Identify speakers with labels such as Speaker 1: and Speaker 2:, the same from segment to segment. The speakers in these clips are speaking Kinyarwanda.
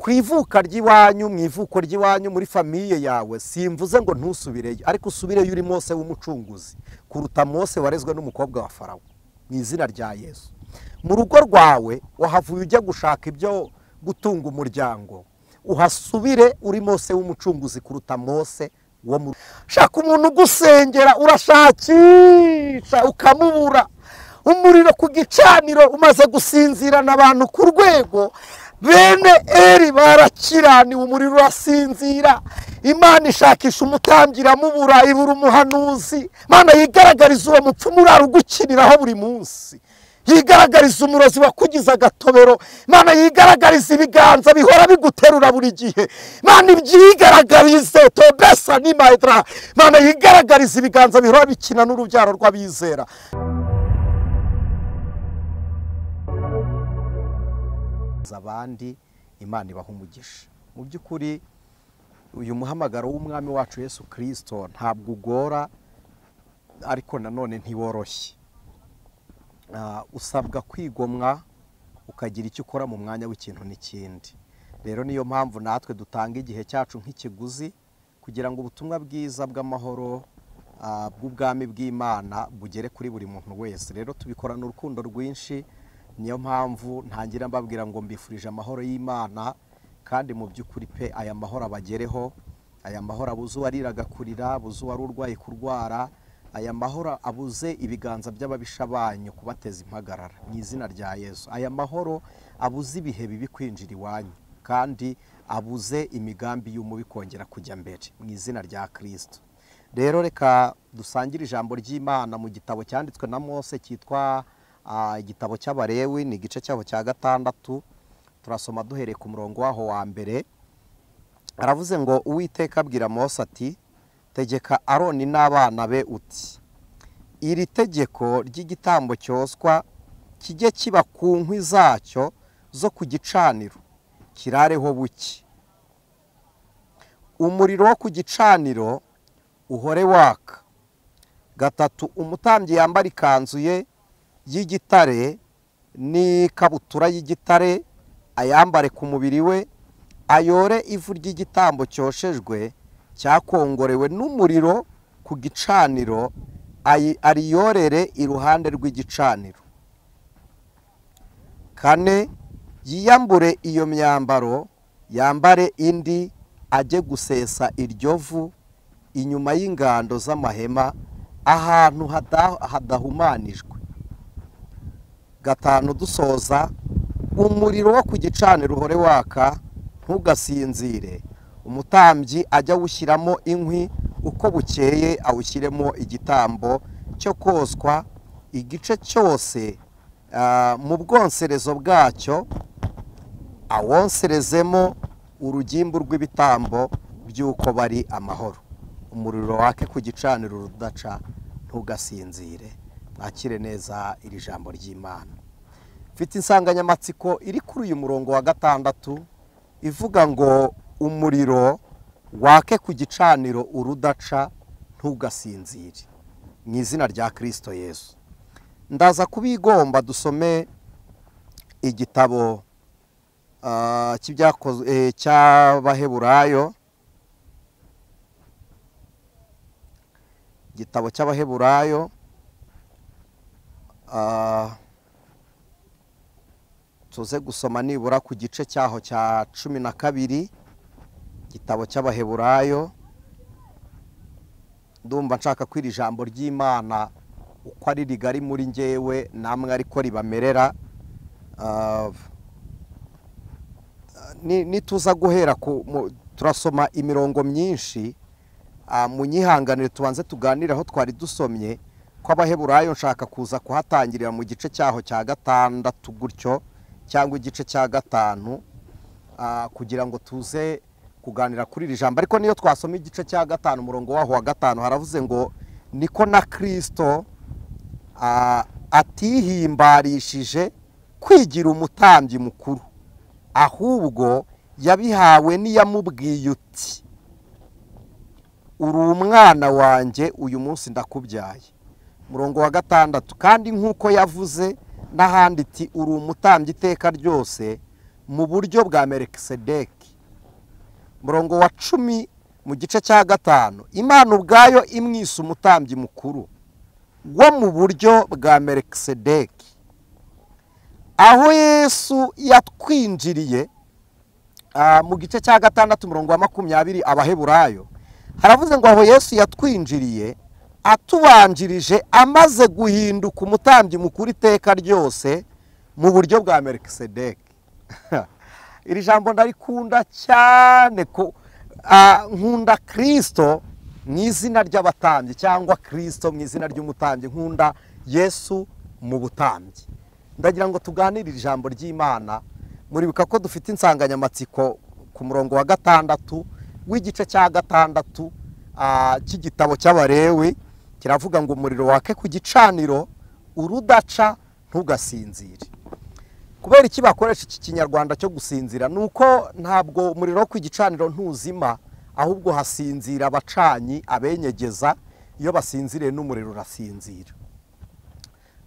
Speaker 1: Ku ivuka ry'iwanyu, mu ivuko ry'iwanyu, muri famille yawe, simvuze ngo ntusubireyo, ariko usubireyo uri Mose w'umucunguzi kuruta Mose warezwe n'umukobwa wa Farawo, mu izina rya Yesu. Mu rugo rwawe wahavuye ujya gushaka ibyo gutunga umuryango, uhasubire uri Mose w'umucunguzi kuruta Mose wo mu. Shaka umuntu ugusengera, urashakisha ukamubura. Umuriro ku gicaniro umaze gusinzirana abantu ku rwego, bene Eri barakiraniwe, umuriro urasinzira. Imana ishakisha umutambyi iramubura, ibura umuhanuzi. Imana yigaragariza uwo mupfumu urara ugukiniraho buri munsi, yigaragariza umurozi wakugize agatobero. Imana yigaragariza ibiganza bihora biguterura buri gihe. Imana ibyigaragarize tobesa ni maedra. Imana yigaragariza ibiganza bihora bikina n'urubyaro rw'abizera. Abandi Imana ibaha umugisha. Mu by'ukuri uyu muhamagaro w'umwami wacu Yesu Kristo ntabwo ugora, ariko nanone ntiworoshye. Usabwa kwigomwa ukagira icyo ukora mu mwanya w'ikintu n'ikindi. Rero niyo mpamvu natwe dutanga igihe cyacu nk'ikiguzi kugira ngo ubutumwa bwiza bw'amahoro bw'ubwami bw'Imana bugere kuri buri muntu wese. Rero tubikorana urukundo rwinshi. Niyo mpamvu ntangira mbabwira ngo mbifurije amahoro y'Imana, kandi mu by'ukuri pe aya mahoro abagereho. Aya mahoro abuze uwariraga kurira, abuze uwari urwaye kurwara, aya mahoro abuze ibiganza by'ababisha banyu kubateza impagarara, mu izina rya Yesu. Aya mahoro abuze ibihe bibi kwinjira iwanyu, kandi abuze imigambi y'umubi kongera kujya mbere, mu izina rya Kristo. Rero reka dusangire ijambo ry'Imana mu gitabo cyanditswe na Mose cyitwa igitabo cy'Abalewi, ni igice cyaho cya 6. Turasoma duhereye ku murongo waho wa mbere. Aravuze ngo Uwiteka abwira Mose ati: tegeka Aroni n'abana be uti, iri tegeko ry'igitambo cyoswa kijye kiba ku nkwi zacyo zo ku gicaniro, kirareho buki. Umuriro wo ku gicaniro uhore waka. 3 umutambyi yambara ikanzu ye y'igitare n'ikabutura y'igitare, ayambare ku mubiri we, ayore ivu ry'igitambo cyoshejwe cyakongorewe n'umuriro ku gicaniro, ariyorere iruhande rw'igicaniro. 4 yiyambure iyo myambaro, yambare indi, ajye gusesa iryo vu inyuma y'ingando z'amahema, ahantu hadahumanijwe. 5 dusoza, umuriro wo ku gicaniro uhore waka, ntugasinzire. Umutambyi ajya awushyiramo inkwi uko bukeye, awushyiremo igitambo cyo koswa, igice cyose mu bwonserezo bwacyo awonserezemo urugimbu rw'ibitambo by'uko bari amahoro. Umuriro wake ku gicaniro urudaca, ntugasinzire. Mwakire neza iri jambo ry'Imana. Mfite insanganyamatsiko iri kuri uyu murongo wa 6 ivuga ngo umuriro wake ku gicaniro urudaca, ntugasinzire, mu izina rya Kristo Yesu. Ndaza kubigomba dusome igitabo cy'Abaheburayo, igitabo cy'Abaheburayo tuze gusoma nibura ku gice cyaho cya 12, igitabo cy'Abaheburayo. Ndumva nshaka kwira ijambo ry'Imana uko ari rigari muri njyewe namwe ariko ribamerera. Nituza guhera turasoma imirongo myinshi, munyihanganire tubanze tuganire aho twari dusomye ko Abaheburayo nshaka kuza kuhatangirira mu gice cyaho cya 6 gutyo, cyangwa igice cya 5, kugira ngo tuze kuganira kuri iri jambo. Ariko niyo twasoma igice cya 5 umurongo waho wa 5, haravuze ngo niko na Kristo atihimbarishije kwigira umutambyi mukuru, ahubwo yabihawe n'iyamubwiye uti, uri umwana wanjye uyu munsi ndakubyaye. Murongo wa 6, kandi nk'uko yavuze n'ahandi ati, uri umutambyi iteka ryose mu buryo bwa Melikisedeki. Murongo wa 10 mu gice cya 5, Imana ubwayo imwisa umutambyi mukuru wo mu buryo bwa Melikisedeki. Aho Yesu yatwinjiriye mu gice cya 6 umurongo wa 20 Abaheburayo, haravuze ngo aho Yesu yatwinjiriye atubanjirije amaze guhinduka umutambyi mukuru iteka ryose mu buryo bwa Melikisedeki. Iri jambo ndarikunda cyane ko nkunda Kristo mu izina ry'abatambyi cyangwa Kristo mu izina ry'umutambyi, nkunda Yesu mu butambyi. Ndagira ngo tuganire ijambo ry'Imana. Muribuka ko dufite insanganyamatsiko ku murongo wa 6 w'igice cya 6 cy'igitabo cy'Abalewi, kiravuga ngo umuriro wake ku gicaniro urudaca ntugasinzire. Kubera iki bakoresha iki kinyarwanda cyo gusinzira? Nuko ntabwo umuriro ku gicaniro ntuzima, ahubwo hasinzira abacanyi abenyegeza, iyo basinziriye n'umuriro urasinzira.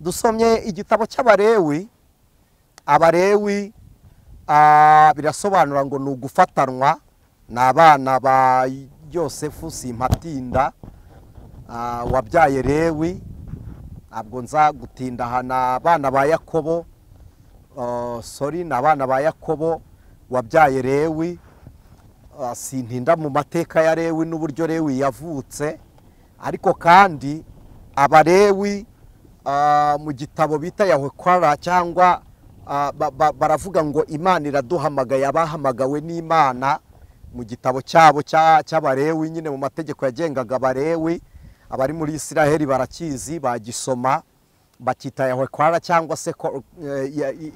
Speaker 1: Dusomye igitabo cy'Abalewi. Abalewi birasobanura ngo ni ugufatanwa, ni abana ba Yosefu Simpatinda wabyaye Lewi, ntabwo nza gutinda aha, ni abana ba Yakobo, sorry, ni abana ba Yakobo wabyaye Lewi. Sintinda mu mateka ya Lewi n'uburyo Lewi yavutse, ariko kandi Abalewi mu gitabo bita Yahwekwara cyangwa baravuga ngo Imana iraduhamagaye, abahamagawe n'Imana mu gitabo cyabo cy'Abalewi nyine, mu mategeko yagengaga Abalewi, abari muri Isiraheli barakizi, bagisoma bakita Yahwekwara cyangwa se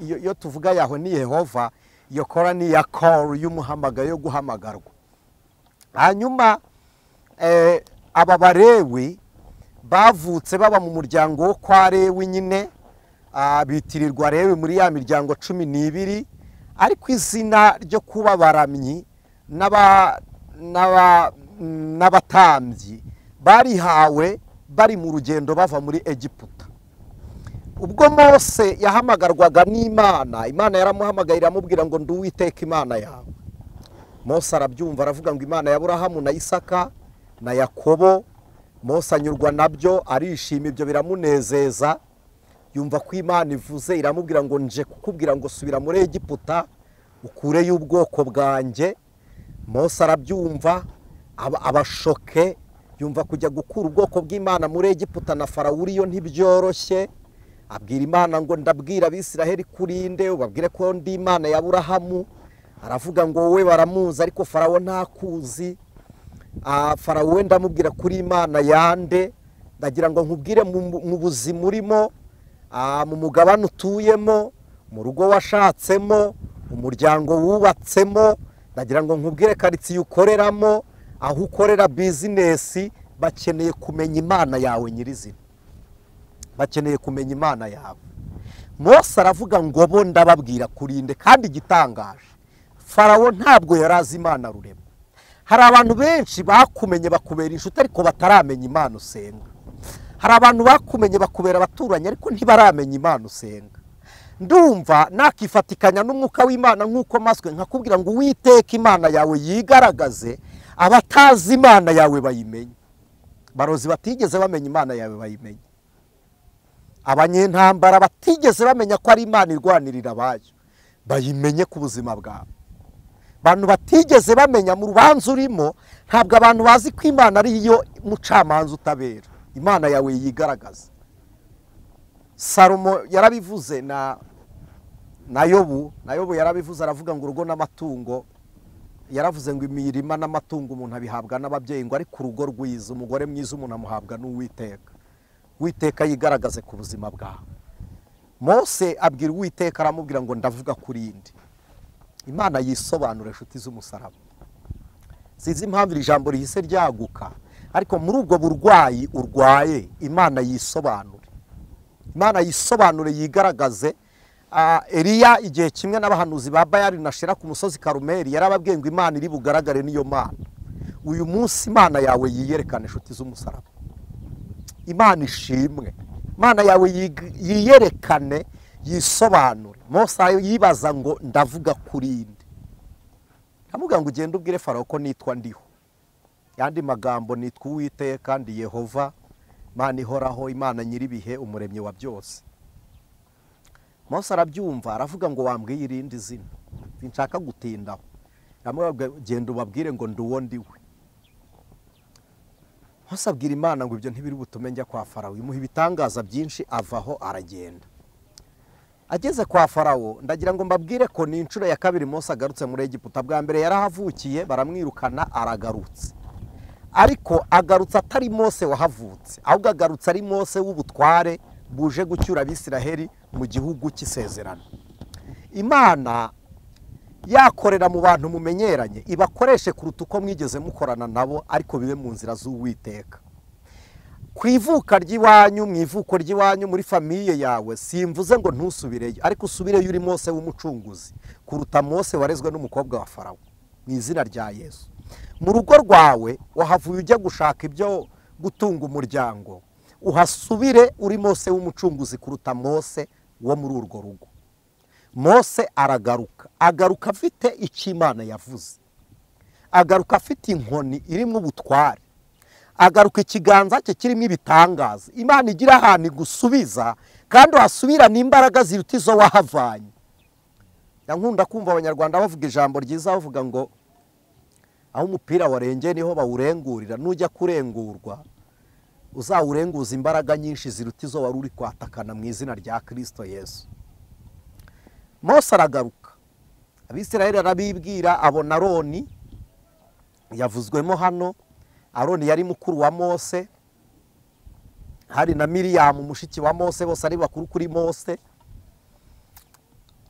Speaker 1: iyo tuvuga Yahwe ni Yehova, iyo kora ni ya call y'umuhamagayo yo guhamagarwa. Hanyuma aba Balewi bavutse baba mu muryango wo kwa Lewi nyine, bitirirwa Lewi muri ya miryango 12, ariko izina ryo kuba baramyi n'abatambyi barihawe bari mu rugendo bava muri Egiputa. Ubwo Mose yahamagarwaga n'Imana, Imana yaramuhamagaye iramubwira ngo ndi Uwiteka Imana yawe. Mose arabyumva aravuga ngo Imana ya Aburahamu na Isaka na Yakobo. Mose anyurwa nabyo arishima, ibyo biramunezeza, yumva ko Imana ivuze iramubwira ngo nje kukubwira ngo subira muri Egiputa ukureyo ubwoko bwanjye. Mose arabyumva abashoke, yumva kujya gukura ubwoko bw'Imana muri Egiputa na Farawo uriyo ntibyoroshye. Abwira Imana ngo ndabwira Abisiraheli kurinde, ubabwire ko ndi Imana ya Aburahamu. Aravuga ngo wowe baramuzi ariko Farawo ntakuzi. Farawo we ndamubwira kuri Imana yande, ndagira ngo nkubwire mu buzima urimo, mu mugabane utuyemo, mu rugo washatsemo, umuryango wubatsemo, ndagira ngo nkubwire karitsiye ukoreramo, aho ukorera bizinesi, bakeneye kumenya Imana yawe nyirizina, bakeneye kumenya Imana yawe. Mose aravuga ngo bo ndababwira kurinde. Kandi igitangaje, Farawo ntabwo yarazi Imana rurema. Hari abantu benshi bakumenye bakubera inshuti ariko bataramenya Imana usenga. Hari abantu bakumenye bakubera abaturanyi ariko ntibaramenya Imana usenga. Ndumva nakifatikanya n'umwuka w'Imana nk'uko maswe nkakubwira ngo Uwiteka Imana yawe yigaragaze, abatazi Imana yawe bayimenye. Barozi batigeze bamenya Imana yawe bayimenye. Abanyentambara batigeze bamenya ko ari Imana irwanirira abayo bayimenye ku buzima bwawe. Abantu batigeze bamenya mu rubanza urimo, ntabwo abantu bazi ko Imana ari yo mucamanza utabera. Imana yawe yigaragaza. Salomo yarabivuze na Yobu, na Yobu yarabivuze aravuga ngo urugo n'amatungo, yaravuze ngo imirima n'amatungo umuntu abihabwa n'ababyeyi, ngo ariko urugo rwiza, umugore mwiza umuntu amuhabwa n'Uwiteka. Uwiteka yigaragaze ku buzima bwawe. Mose abwira Uwiteka aramubwira ngo ndavuga kurinde. Imana yisobanura inshuti z'umusaraba. Sinzi impamvu iri jambo rihise ryaguka, ariko muri ubwo burwayi urwaye Imana yisobanure. Imana yisobanure yigaragaze. Eliya igihe kimwe n'abahanuzi ba Bayali na Shera ku musozi Karumeli yarababwiye ngo Imana iri bugaragare niyo Mana. Uyu munsi Imana yawe yiyerekane inshuti z'umusaraba. Imana ishimwe. Imana yawe yiyerekane, yisobanure. Mose yibaza ngo ndavuga kuri nde? Aramubwira ngo ugende ubwire Farawo ko nitwa ndiho. Yandi magambo nitwa Uwiteka, ndi Yehova, Imana ihoraho, Imana nyiribihe, umuremyi wa byose. Mose arabyumva, aravuga ngo wambwiye irindi zina, sinshaka gutindaho. Aramubwira genda ubabwire ngo ndi uwo ndiwe. Mose abwira Imana ngo ibyo ntibiri butume njya kwa Farawo. Imuha ibitangaza byinshi, avaho aragenda. Ageze kwa Farawo, ndagira ngo mbabwire ko ni inshuro ya kabiri Mose agarutse muri Egiputa. Bwa mbere yarahavukiye baramwirukana, aragarutse. Ariko agarutse atari Mose wahavutse, ahubwo agarutse ari Mose w'ubutware buje gucyura Abisiraheli mu gihugu cy'isezerano. Imana yakorera mu bantu mumenyeranye, ibakoreshe kuruta uko mwigeze mukorana nabo, ariko bibe mu nzira z'Uwiteka. Ku ivuka ry'iwanyu, mu ivuko ry'iwanyu, muri famiye yawe, simvuze ngo ntusubireyo, ariko usubireyo uri Mose w'umucunguzi kuruta Mose warezwe n'umukobwa wa Farawo, mu izina rya Yesu. Mu rugo rwawe wahavuye ujya gushaka ibyo gutunga umuryango, uhasubire uri Mose w'umucunguzi kuruta Mose wo muri urwo rugo. Mose aragaruka, agaruka afite icyo Imana yavuze, agaruka afite inkoni irimo ubutware, agaruka ikiganza cye kirimo ibitangaza. Imana igira ahantu igusubiza, kandi uhasubirana imbaraga ziruta izo wahavanye. Nkunda kumva Abanyarwanda bavuga ijambo ryiza, bavuga ngo aho umupira warengeye niho bawurengurira. Nujya kurengurwa uzawurenguza imbaraga nyinshi ziruta izo wari uri kwatakana, mu izina rya Kristo Yesu. Mose aragaruka, Abisirayeli arabibwira, abona Aroni yavuzwemo hano. Aroni yari mukuru wa Mose, hari na Miriyamu mushiki wa Mose, bose ari bakuru kuri Mose.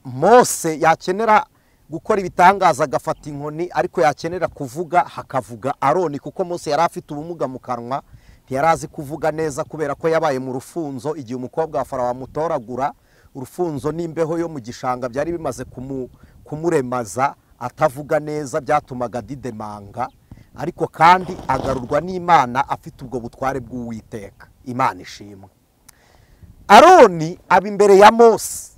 Speaker 1: Mose yakenera gukora ibitangaza agafata inkoni, ariko yakenera kuvuga hakavuga Aroni, kuko Mose yari afite ubumuga mu kanwa, ntiyari azi kuvuga neza kubera ko yabaye mu rufunzo igihe umukobwa wa Farawo amutoragura. Urufunzo n'imbeho yo mu gishanga byari bimaze kumuremaza, atavuga neza, byatumaga didemanga. Ariko kandi agarurwa n'Imana afite ubwo butware bw'Uwiteka. Imana ishimwe. Aroni aba imbere ya Mose.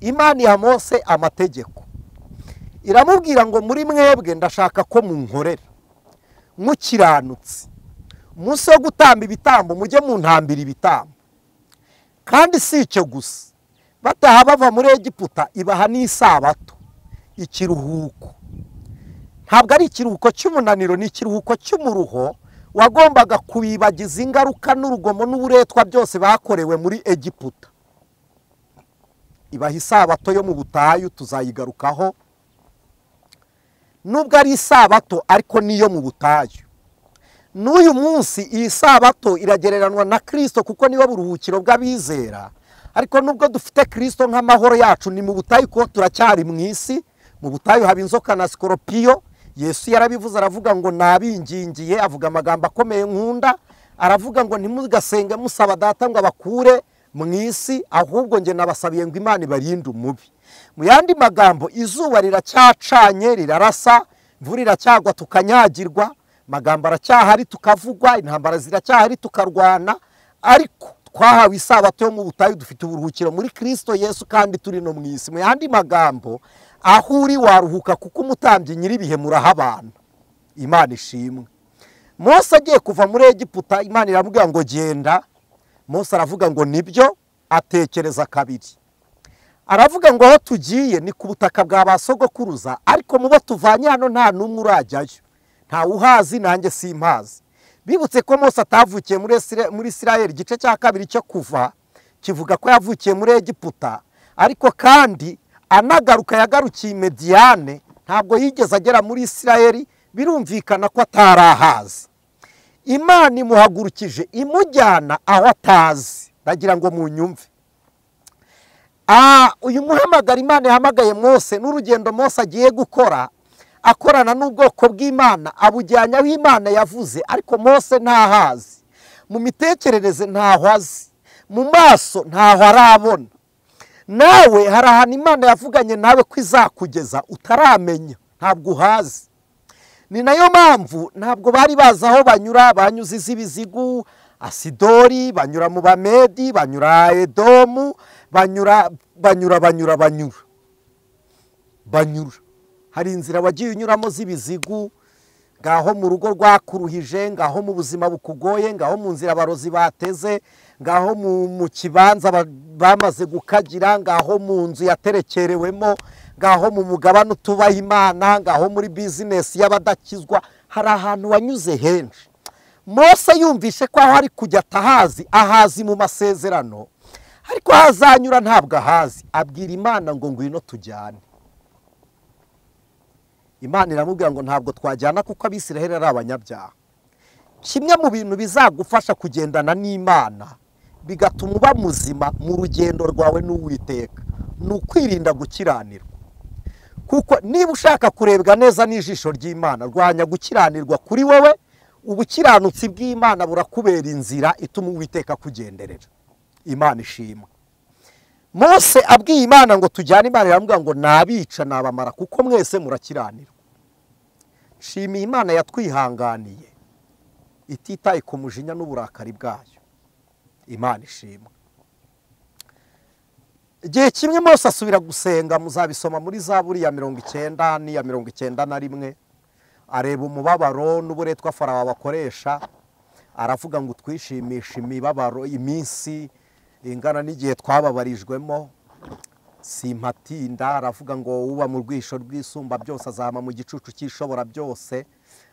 Speaker 1: Imana iha Mose amategeko, iramubwira ngo muri mwebwe ndashaka ko munkorera mukiranutse, umunsi wo gutamba ibitambo mujye muntambira ibitambo. Kandi si icyo gusa, bataha bava muri Egiputa ibaha n'isabato, ikiruhuko. Ntabwo ari ikiruhuko cy'umunaniro, ni ikiruhuko cy'umuruho wagombaga kubibagiza ingaruka n'urugomo n'uburetwa byose bakorewe muri Egiputa. Ibaha isabato yo mu butayu, tuzayigarukaho. Nubwo ari isabato ariko niyo mu butayu. N'uyu munsi iyi sabato iragereranwa na Kristo, kuko niwe buruhukiro bw'abizera. Ariko nubwo dufite Kristo nk'amahoro yacu, ni mu butayu kuko turacyari mu isi. Mu butayu haba inzoka na sikoropiyo. Yesu yarabivuze, aravuga ngo nabingingiye, avuga amagambo akomeye nkunda, aravuga ngo ntimugasenge musaba data ngo abakure mu isi, ahubwo nge nabasabiye ngo Imana ibarinde umubi. Mu yandi magambo, izuba riracyacanye rirarasa, imvura iracyagwa tukanyagirwa, amagambo aracyahari tukavugwa, intambara ziracyahari tukarwana, ariko twahawe isabato yo mu butayu, dufite uburuhukiro muri Kristo Yesu kandi turi no mu isi. Mu yandi magambo, aho uri waruhuka kuko umutambyi nyiribihe murahabana. Imana ishimwe. Mose agiye kuva muri Egiputa, Imana iramubwira ngo genda. Mose aravuga ngo nibyo, atekereza kabiri. Aravuga ngo aho tugiye ni ku butaka bwa ba sogokuruza, ariko mubo tuvanye hano nta n'umwe urajyayo, nta uhazi nanjye simpazi. Bibutse ko Mose atavukiye muri Isirayeli. Igice cya kabiri cyo kuva kivuga ko yavukiye muri Egiputa, ariko kandi anagaruka yagarukiye Mediyane, ntabwo yigeze agera muri Isirayeli. Birumvikana ko atarahazi. Imana imuhagurukije imujyana aho atazi. Ndagira ngo munyumve. Uyu muhamagara Imana yahamagaye Mose n'urugendo Mose agiye gukora, akorana n'ubwoko bw'Imana, abujyanya aho Imana yavuze, ariko Mose ntahazi. Mu mitekerereze ntaho azi, mu maso ntaho arabona. Nawe hari ahantu Imana yavuganye nawe ko izakugeza utaramenya, ntabwo uhazi. Ni nayo mpamvu ntabwo bari bazi aho banyura, banyuze iz'ibizigu, Asidori, banyura mu Bamedi, banyura Edomu, banyura banyura banyura banyura banyura. Hari inzira wagiye unyuramo z'ibizigu, ngaho mu rugo rwakuruhije, ngaho mu buzima bukugoye, ngaho mu nzira abarozi bateze, ngaho mu kibanza bamaze gukagira, ngaho mu nzu yaterekerewemo, ngaho mu mugabane utubaha Imana, ngaho muri bizinesi y'abadakizwa. Hari ahantu wanyuze henshi. Mose yumvishe ko aho ari kujya atahazi, ahazi mu masezerano, ariko ahazanyura ntabwo ahazi. Abwira Imana ngo ngwino tujyane. Imana iramubwira ngo ntabwo twajyana kuko Abisiraheli ari abanyabyaha. Kimwe mu bintu bizagufasha kugendana n'Imana bigatuma uba muzima mu rugendo rwawe n'Uwiteka ni ukwirinda gukiranirwa. Kuko niba ushaka kurebwa neza n'ijisho ry'Imana, rwanya gukiranirwa kuri wowe. Ubukiranutsi bw'Imana burakubera inzira ituma Uwiteka kugenderera. Imana ishimwe. Mose abwiye Imana ngo tujyane, Imana iramubwira ngo nabica nabamara kuko mwese murakiranirwa. Shimiye Imana yatwihanganiye ititaye ku mujinya n'uburakari bwayo. Imana ishimwe. Igihe kimwe Mose asubira gusenga, muzabisoma muri Zaburi ya 90 n'iya 91. Areba umubabaro n'uburetwa Farawo bakoresha, aravuga ngo twishimisha imibabaro iminsi ingana n'igihe twababarijwemo, simpatinda. Aravuga ngo uba mu rwisho rw'isumba byose azama mu gicucu cy'ishobora byose.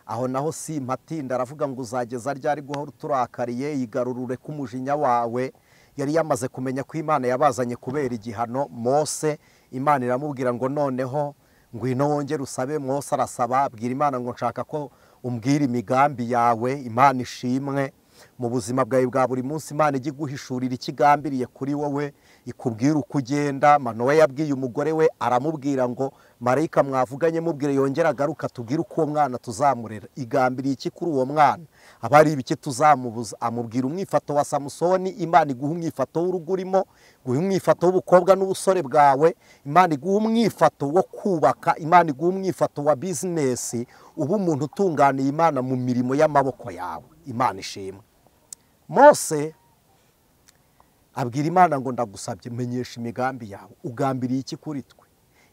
Speaker 1: Aho naho simpatinda. Aravuga ngo uzageza ryari guhora uturakariye, igarurure k'umujinya wawe. Yari yamaze kumenya ko Imana yabazanye kubera igihano Mose. Imana iramubwira ngo noneho ngwino wongere usabe. Mose arasaba, abwira Imana ngo nshaka ko umbwira imigambi yawe. Imana ishimwe. Mu buzima bwawe bwa buri munsi Imana ijye iguhishurira ikigambiriye kuri wowe, ikubwira uko ugenda. Manowa yabwiye umugore we, aramubwira ngo marayika mwavuganye mubwire yongera agaruka tubwire uko uwo mwana tuzamurera, igambiriye iki kuri uwo mwana, aba ari ibiki tuzamubuza. Amubwira umwifato wa Samusoni. Imana iguha umwifato w'urugo urimo, guha umwifato w'ubukobwa n'ubusore bwawe, Imana iguha umwifato wo kubaka, Imana iguha umwifato wa bizinesi, uba umuntu utunganiye Imana mu mirimo y'amaboko yawe. Imana ishimwe. Mose abwira Imana ngo ndagusabye menyesha imigambi yawe, ugambiriye iki kuri twe?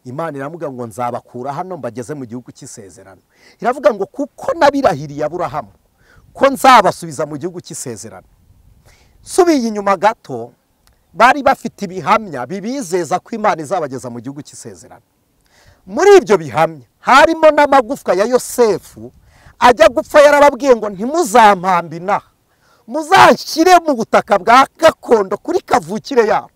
Speaker 1: Imana iramubwira ngo nzabakura hano mbageze mu gihugu cy'isezerano. Iravuga ngo kuko nabirahiriye Aburahamu ko nzabasubiza mu gihugu cy'isezerano. Subiye inyuma gato, bari bafite ibihamya bibizeza ko Imana izabageza mu gihugu cy'isezerano. Muri ibyo bihamya harimo n'amagufwa ya Yosefu ajya gupfa yarababwiye ngo ntimuzampambe inaha, muzanshyire mu butaka bwa gakondo kuri kavukire yacu.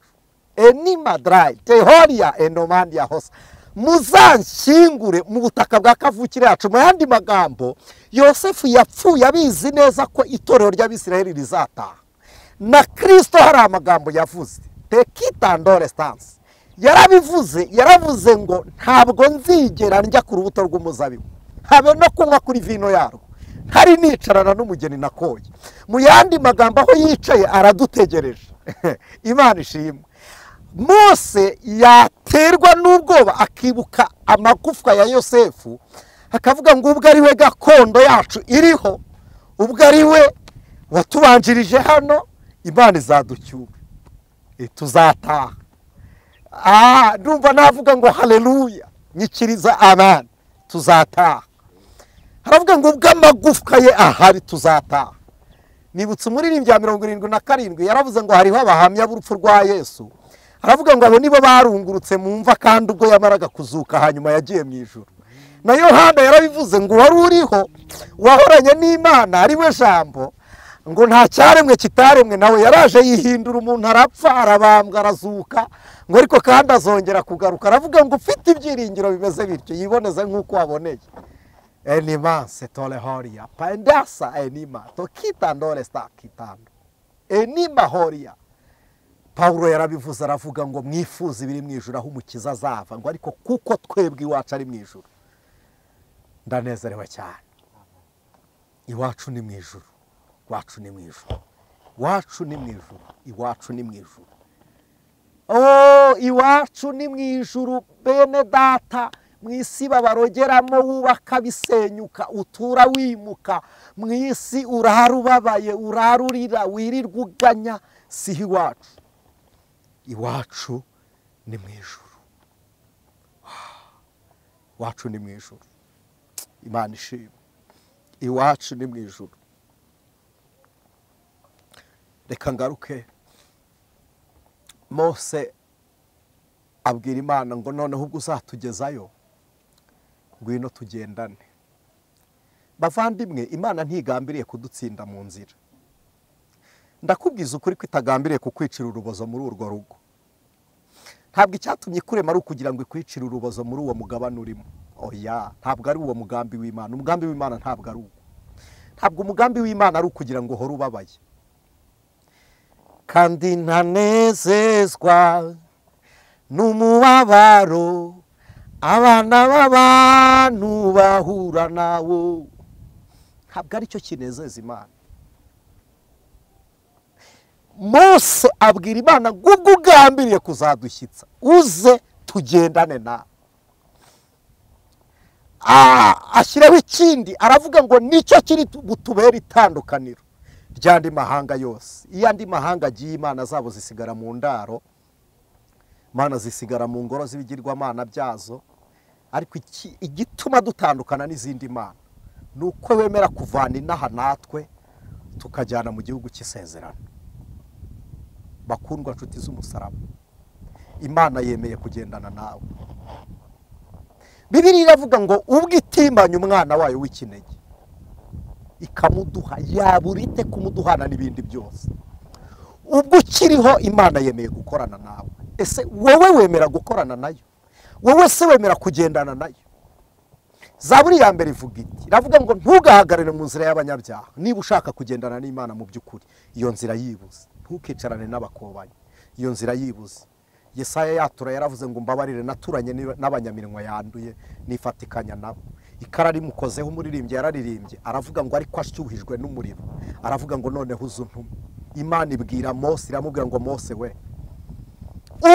Speaker 1: Enima dry tehoria enomandia hosa, muzanshyingure mu butaka bwa kavukire yacu. Mu yandi magambo, Yosefu yapfuye abizi neza ko itorero ry'Abisiraheli rizataha. Na Kristo hari amagambo yavuze tekitandore stance, yarabivuze, yaravuze ngo ntabwo nzigera njya ku rubuto rw'umuzabibu, habe no kunywa kuri vino yarwo, hari nicarana n'umugeni nakoye. Mu yandi magambo, aho yicaye aradutegereje. Imana ishimwe. Mose yaterwa n'ubwoba akibuka amagufwa ya Yosefu, akavuga ngo ubwo ari we gakondo yacu iriho, ubwo ari we watubanjirije hano, Imana izaducyura, tuzataha. Ndumva navuga ngo haleluya, nyikiriza amen, tuzataha. Haravuga ngo ubwo amagufwa ye ahari tuzataha. Nibutse umuririmbyi ya 77 yaravuze ngo hariho abahamya b'urupfu rwa Yesu. Aravuga ngo abo nibo barungurutse mu mva kandi ubwo yamaraga kuzuka hanyuma yagiye mu ijuru. Na Yohana yarabivuze ngo wari uriho wahoranye n'Imana ari we Jambo, ngo nta cyaremwe kitaremwe nawe yaraje yihindura umuntu, arapfa, arabambwa, arazuka, ngo ariko kandi azongera kugaruka. Aravuga ngo ufite ibyiringiro bimeze bityo yiboneze nk'uko waboneye. Enima setole horia pandasa enima tokitandore stakitando enima horia. Paulo yarabivuze aravuga ngo mwifuze ibiri mu ijuru aho umukiza azava, ngo ariko kuko twebwe iwacu ari mu ijuru. Ndanezerewe cyane. Iwacu ni mu ijuru, iwacu ni mu ijuru, iwacu ni mu ijuru, iwacu ni mu ijuru. Oh, iwacu ni mu ijuru bene data. Mu isi babarogeramo wubaka bisenyuka, utura wimuka. Mu isi urara ubabaye, urara urira, wirirwa uganya. Si iwacu. Iwacu ni mu ijuru. Iwacu ni mu ijuru. Imana ishimwe. Iwacu ni mu ijuru. Reka ngaruke. Mose abwira Imana ngo noneho ubwo uzatugezayo, ngwino tugendane. Bavandimwe, Imana ntigambiriye kudutsinda mu nzira. Ndakubwiza ukuri ko itagambiriye kukwicira urubozo muri urwo rugo. Ntabwo icyatumye ikurema ari ukugira ngo ikwicire urubozo muri uwo mugabane urimo. Oya, ntabwo ari uwo mugambi w'Imana. Umugambi w'Imana ntabwo ari uwo. Ntabwo umugambi w'Imana ari ukugira ngo uhore ubabaye. Kandi ntanezezwa n'umubabaro abana b'abantu bahura nawo. Ntabwo aricyo kinezeza Imana. Mose abwira Imana ngo ubwo ugambiriye kuzadushyitsa, uze tugendane nawe. Ashyiraho ikindi, aravuga ngo nicyo kiri butubere itandukaniro ry'andi mahanga yose. Iyo andi mahanga agiye, imana zabo zisigara mu ndaro, imana zisigara mu ngoro z'ibigirwamana byazo. Ariko igituma dutandukana n'izindi mana ni uko wemera kuvana inaha natwe tukajyana mu gihugu cy'isezerano. Bakundwa nshuti z'umusaraba, Imana yemeye kugendana nawe. Bibiliya iravuga ngo ubwo itimbanye umwana wayo w'ikinege ikamuduha, yaburite kumuduhana n'ibindi byose. Ubwo ukiriho Imana yemeye gukorana nawe. Ese wowe wemera gukorana nayo? Wowe se wemera kugendana nayo? Zaburi ya mbere ivuga iti, iravuga ngo ntugahagarare mu nzira y'abanyabyaha. Niba ushaka kugendana n'Imana mu by'ukuri, iyo nzira yibuze. Ntukicarane n'abakobanyi, iyo nzira yibuze. Yesaya yatura yaravuze ngo mbabarire naturanye n'abanyaminwa yanduye nifatikanya nabo. Ikara rimukozeho umuririmbyi yararirimbye, aravuga ngo ariko ashyuhijwe n'umuriro. Aravuga ngo noneho uzuntume. Imana ibwira Mose, iramubwira ngo Mose we,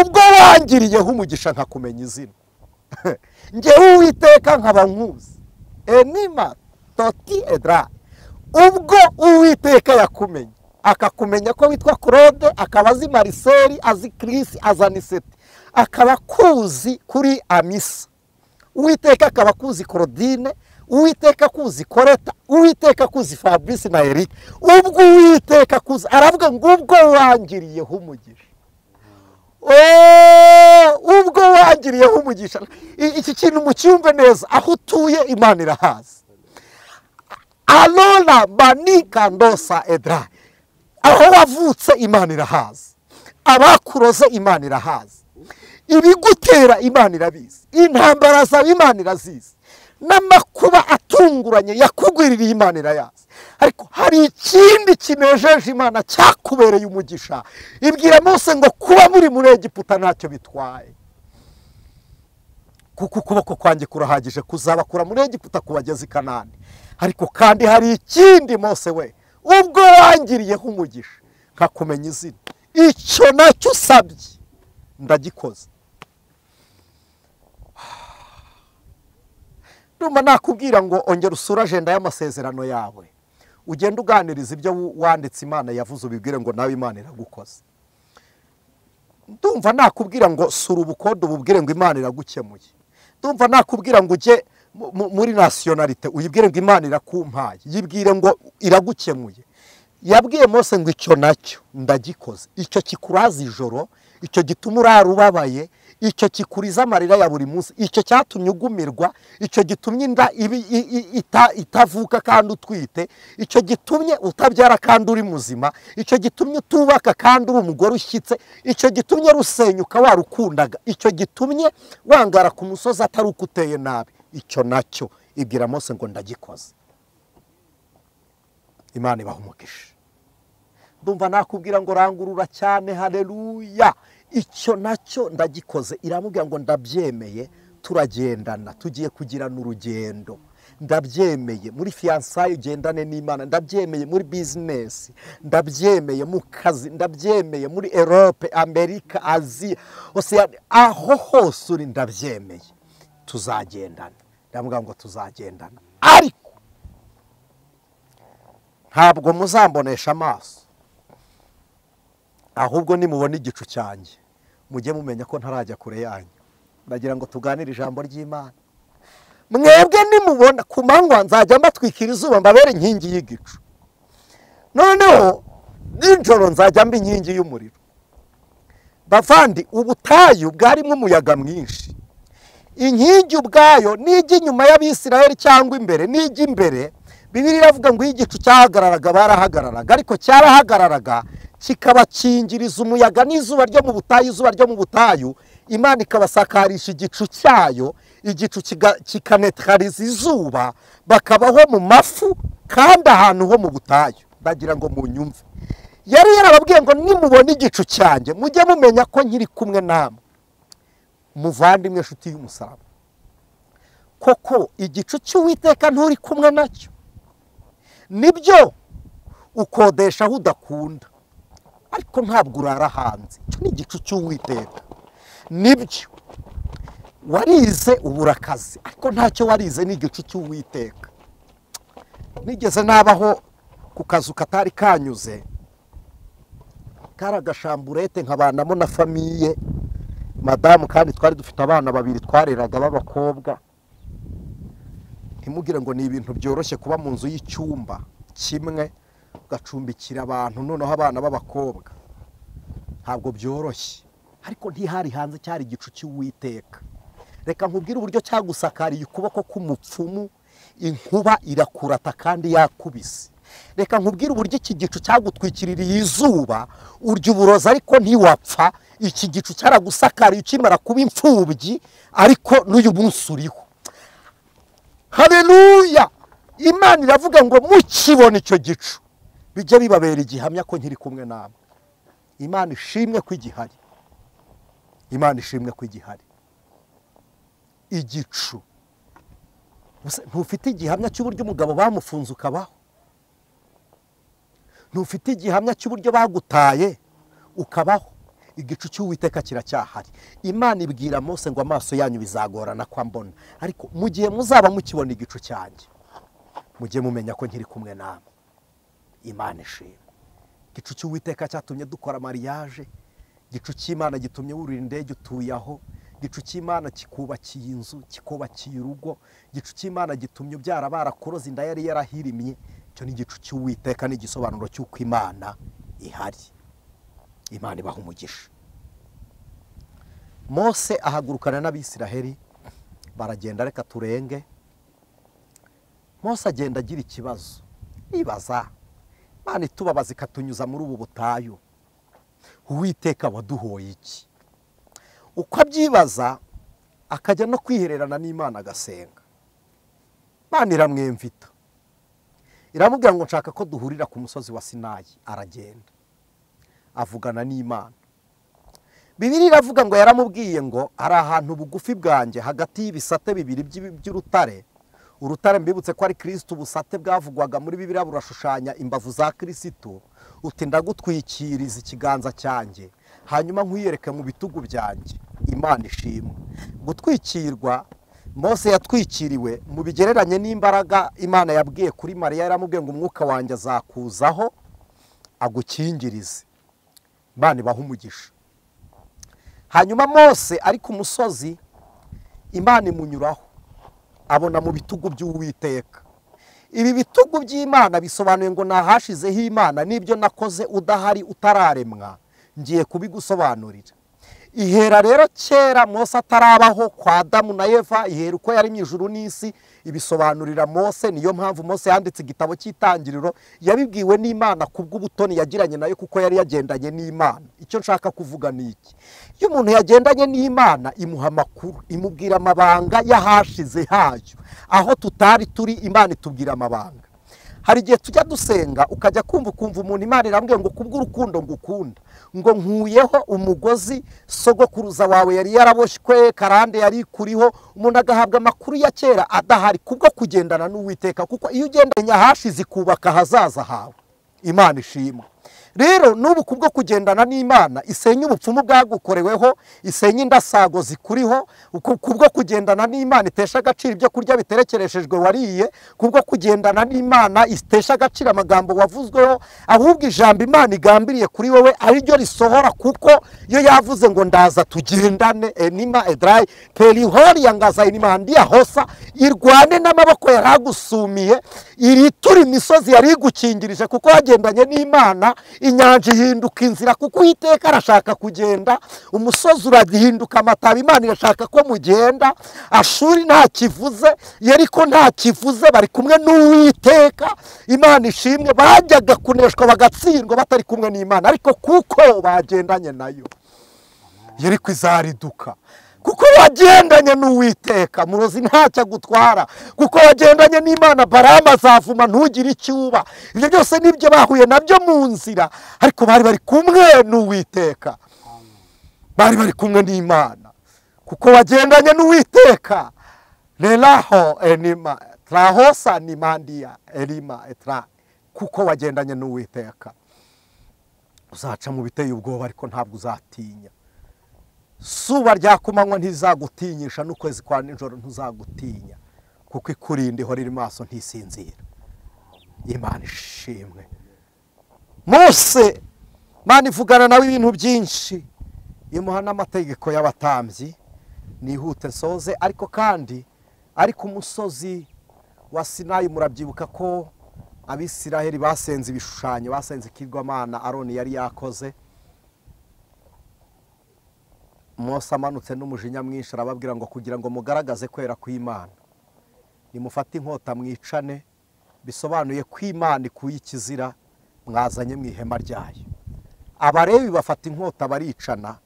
Speaker 1: ubwo wangiriyeho umugisha nkakumenya izina, njyewe Uwiteka nkaba nkuzi, enima toti edra. Ubwo Uwiteka yakumenye, akakumenya ko witwa Claude, akaba azi Marcel, azi Chris, azi Anisete, akaba akuzi kuri Amisa. Uwiteka akaba akuzi Claudine, Uwiteka akuzi Koreta, Uwiteka akuzi Fabrice na Eric. Ubwo Uwiteka akuzi, aravuga ngo ubwo wangiriyeho umugisha. Ubwo wangiriyeho umugisha. Iki kintu mucyumve neza, aho utuye Imana irahazi. Alona manika ndosa edra. Aho wavutse Imana irahazi. Abakuroze Imana irahazi. Ibigutera Imana irabizi. Intambara zawe Imana irazizi. N'amakuba atunguranye yakugwiririye Imana irayazi. Ariko hari ikindi kinejeje Imana cyakubereye umugisha. Ibwira Mose ngo kuba muri muri Egiputa ntacyo bitwaye, kuko ukuboko kwanjye kurahagije kuzabakura muri Egiputa kubageza i Kanani. Ariko kandi hari ikindi Mose we, ubwo wangiriyeho umugisha nkakumenya izina, icyo nacyo usabye ndagikoze. Ndumva nakubwira ngo ongera usura agenda y'amasezerano yawe, ugende uganiriza ibyo wanditse Imana yavuze, ubibwire ngo nawe Imana iragukoze. Ndumva nakubwira ngo sura ubukode, ububwire ngo Imana iragukemuye. Ndumva nakubwira ngo ujye muri nationalité, uyibwire ngo Imana irakumpaye, yibwire ngo iragukemuye. Yabwiye Mose ngo icyo nacyo ndagikoze. Icyo kikuraza ijoro, icyo gituma urara ubabaye, icyo kikuriza amarira ya buri munsi, icyo cyatumye ugumirwa, icyo gitumye inda itavuka kandi utwite, icyo gitumye utabyara kandi uri muzima, icyo gitumye utubaka kandi uri umugore ushyitse, icyo gitumye rusenyuka warukundaga, icyo gitumye wangara ku musozi atari uko uteye nabi, icyo nacyo ibwira Mose ngo ndagikoze. Imana ibaha umugisha. Ndumva nakubwira ngo rangurura cyane haleluya. Icyo nacyo ndagikoze. Iramubwira ngo ndabyemeye, turagendana, tugiye kugirana urugendo. Ndabyemeye muri fiançailles ugendane n'Imana, ndabyemeye muri business, ndabyemeye mu kazi, ndabyemeye muri Europe, Amerika, Aziya, Oceania, aho hose uri ndabyemeye. Tuzagendana. Ndamubwira ngo tuzagendana, ariko ntabwo muzambonesha amaso, ahubwo nimubona igicu cyanjye mujye mumenya ko ntarajya kure yanyu. Ndagira ngo tuganire ijambo ry'Imana. Mwebwe nimubona ku manywa nzajya mbatwikira izuba mbabere inkingi y'igicu, noneho nijoro nzajya mba inkingi y'umuriro. Bavandi, ubutayu bwarimo umuyaga mwinshi, inkingi ubwayo nijya inyuma y'Abisirayeli cyangwa imbere, nijya imbere. Bibiliya iravuga ngo iyo igicu cyahagararaga barahagararaga, ariko cyarahagararaga kikabakingiriza umuyaga n'izuba ryo mu butayu. Izuba ryo mu butayu Imana ikabasakarisha igicu cyayo, igicu kikanetraliza izuba, bakabaho mu mafu kandi ahantu ho mu butayu. Ndagira ngo munyumve. Yari yarababwiye ngo nimubona igicu cyanjye mujye mumenya ko nkiri kumwe namwe. Muvandimwe nshuti y'umusaraba, koko igicu cy'Uwiteka nturi kumwe nacyo? Nibyo ukodesha aho udakunda, ariko ntabwo urara hanze. Icyo ni igicu cy'Uwiteka. Nibyo warize ubura akazi, ariko ntacyo warize, ni igicu cy'Uwiteka. Nigeze nabaho ku kazu katari kanyuze, kari agashamburete, nkabanamo na famiye madamu, kandi twari dufite abana babiri twareraga b'abakobwa. Ntimugire ngo ni ibintu byoroshye kuba mu nzu y'icyumba kimwe ugacumbikira abantu, noneho abana b'abakobwa, ntabwo byoroshye. Ariko ntihari hanze, cyari igicu cy'Uwiteka. Reka nkubwire uburyo cyagusakariye ukuboko k'umupfumu, inkuba irakurata kandi yakubise. Reka nkubwire uburyo iki gicu cyagutwikiririye izuba, urya uburozi ariko ntiwapfa. Iki gicu cyaragusakariye ukimara kuba imfubyi, ariko n'uyu munsi uriho. Haleluya! Imana iravuga ngo mukibona icyo gicu bijye bibabera igihamya ko nkiri kumwe namwe. Imana ishimwe ko igihari. Imana ishimwe ko igihari. Igicu. Ntufite igihamya cy'uburyo umugabo bamufunze ukabaho? Ntufite igihamya cy'uburyo bagutaye ukabaho? Igicu cy'Uwiteka kiracyahari. Imana ibwira Mose ngo amaso yanyu bizagorana kwa mbona, ariko mu gihe muzaba mukibona igicu cyanjye mujye mumenya ko nkiri kumwe namwe. Imana ishimwe. Igicu cy'Uwiteka cyatumye dukora mariage, igicu cy'Imana gitumye wurira indege utuye aho, igicu cy'Imana kikubakiye inzu, kikubakiye urugo, igicu cy'Imana gitumye ubyara barakoroze inda yari yarahirimye. Icyo ni igicu cy'Uwiteka, n'igisobanuro cy'uko Imana ihari. Imana ibaha umugisha. Mose ahagurukana n'Abisiraheli baragenda, reka turenge. Mose agenda agira ikibazo, ibaza Imana itubabaza ikatunyuza muri ubu butayu, Uwiteka waduhoye iki? Uko abyibaza akajya no kwihererana n'Imana agasenga. Imana iramwemvita, iramubwira ngo nshaka ko duhurira ku musozi wa Sinayi. Aragenda avugana n'Imana. Bibiliya iravuga ngo yaramubwiye ngo ari ahantu bugufi bwanjye hagati y'ibisate bibiri by'urutare. Urutare mbibutse ko ari Kristo, ubusate bwavugwaga muri Bibiliya burashushanya imbavu za Kristo. Uti ndagutwikiriza ikiganza cyanjye hanyuma nkwiyereke mu bitugu byanjye. Imana ishimwe. Gutwikirwa Mose yatwikiriwe mu bigereranye n'imbaraga Imana yabwiye kuri Mariya, yaramubwiye ngo umwuka wanjye azakuzaho agukingirize. Imana ibaha umugisha. Hanyuma Mose ari ku musozi, Imana imunyuraho abona mu bitugu by'Uwiteka. Ibi bitugu by'Imana bisobanuye ngo nahashizeho Imana, n'ibyo nakoze udahari utararemwa ngiye kubigusobanurira. Ihera rero kera Mose atarabaho kwa Adamu na Eva, ihera uko yari mu ijuru n'isi, ibisobanurira Mose. Niyo mpamvu Mose yanditse igitabo cy'itangiriro, yabibwiwe n'Imana kubw'ubutoni yagiranye nayo, kuko yari yagendanye n'Imana. Icyo nshaka kuvuga ni iki: iyo umuntu yagendanye n'Imana imuha amakuru, imubwira amabanga y'ahashize hayo, aho tutari turi Imana itubwira amabanga. Hari igihe tujya dusenga ukajya kumva ukumva umuntu Imana irambwiye ngo kubw'urukundo ngukunda, ngo nkuyeho umugozi sogokuruza wawe yari yaraboshywe, karande yari kuriho. Umuntu agahabwa amakuru ya kera adahari kubwo kugendana n'Uwiteka, kuko iyo ugendanye ahashize ikubaka ahazaza hawe. Imana ishimwe. Rero n'ubu kubwo kugendana n'Imana isenya ubupfumu bwagukoreweho, isenya indasago zikuriho, kubwo kugendana n'Imana itesha agaciro ibyo kurya biterekereshejwe wariye, kubwo kugendana n'Imana itesha agaciro amagambo wavuzweho, ahubwo ijambo Imana igambiriye kuri wowe ari ryo risohora, kuko yo yavuze ngo ndaza tugendane enima edrai perihori yangaza inimandia hosa, irwane n'amaboko yaragusumiye, iritura imisozi yari igukingirije, kuko wagendanye n'Imana. Inyanja ihinduka inzira kuko Uwiteka arashaka kugenda, umusozi uragihinduka amataba, Imana irashaka ko mugenda. Ashuri nta kivuze, Yeriko nta kivuze, bari kumwe n'Uwiteka. Imana ishimwe, bajyaga kuneshwa bagatsindwa batari kumwe n'Imana, ariko kuko bagendanye nayo Yeriko izariduka. Kuko wagendanye n'Uwiteka, murozi ntacyo agutwara. Kuko wagendanye n'Imana, Barama azavuma ntugire icyuba. Ibyo byose nibyo bahuye nabyo mu nzira, ariko bari bari kumwe n'Uwiteka, bari bari kumwe n'Imana. Kuko wagendanye n'Uwiteka, lelaho enima trahosa nimandia elima etra. Kuko wagendanye n'Uwiteka, uzaca mu biteye ubwoba ariko ntabwo uzatinya. Suba rya kumanywa ntizagutinyisha, n'ukwezi kwa nijoro ntuzagutinya, kuko ikurinda ihora iri maso ntisinzira. Imana ishimwe. Mose, Imana ivugana nawe ibintu byinshi, imuha n'amategeko y'abatambyi. Nihute nsoze, ariko kandi ari ku musozi wa Sinayi murabyibuka ko Abisiraheli basenze ibishushanyo, basenze ikigirwamana Aroni yari yakoze. Mose amanutse n'umujinya mwinshi arababwira ngo kugira ngo mugaragaze kwera kw'Imana, nimufate inkota mwicane, bisobanuye ko Imana ikuye ikizira mwazanye mu ihema ryayo. Abalewi bafata inkota baricana.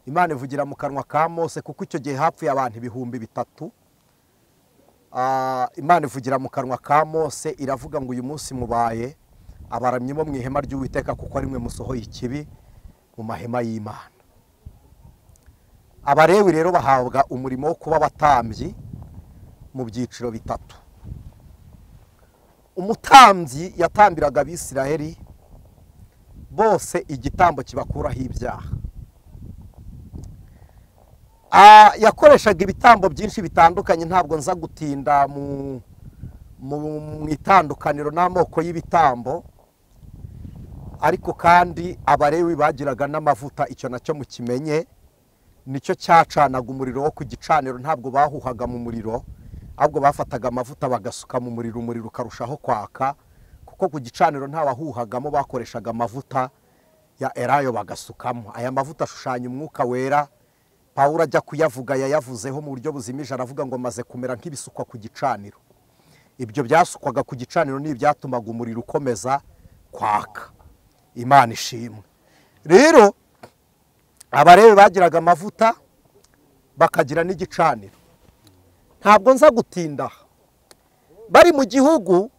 Speaker 1: Imana ivugira mu kanwa ka Mose, kuko icyo gihe hapfuye abantu 3000. Imana ivugira mu kanwa ka Mose iravuga ngo uyu munsi mubaye abaramyi bo mu ihema ry'Uwiteka, kuko ari mwe musohoye ikibi mu mahema y'Imana. Abalewi rero bahabwa umurimo wo kuba abatambyi mu byiciro bitatu. Umutambyi yatambiraga Abisiraheli bose igitambo kibakuraho ibyaha. Yakoreshaga ibitambo byinshi bitandukanye, ntabwo nza gutinda mu itandukaniro n'amoko y'ibitambo, ariko kandi Abalewi bagiraga n'amavuta, icyo nacyo mukimenye, nicyo cyacanaga umuriro wo ku gicaniro. Ntabwo bahuhaga mu muriro, ahubwo bafataga amavuta bagasuka mu muriro, umuriro ukarushaho kwaka, kuko ku gicaniro nta wahuhagamo, bakoreshaga amavuta ya elayo bagasukamo. Aya mavuta ashushanya umwuka wera. Pawulo ajya kuyavuga yayavuzeho mu buryo buzimije, aravuga ngo maze kumera nk'ibisukwa ku gicaniro. Ibyo byasukwaga ku gicaniro ni ibyatumaga umuriro ukomeza kwaka. Imana ishimwe. Rero Abalewi bagiraga amavuta bakagira n'igicaniro. Ntabwo nza gutinda. Bari mu gihugu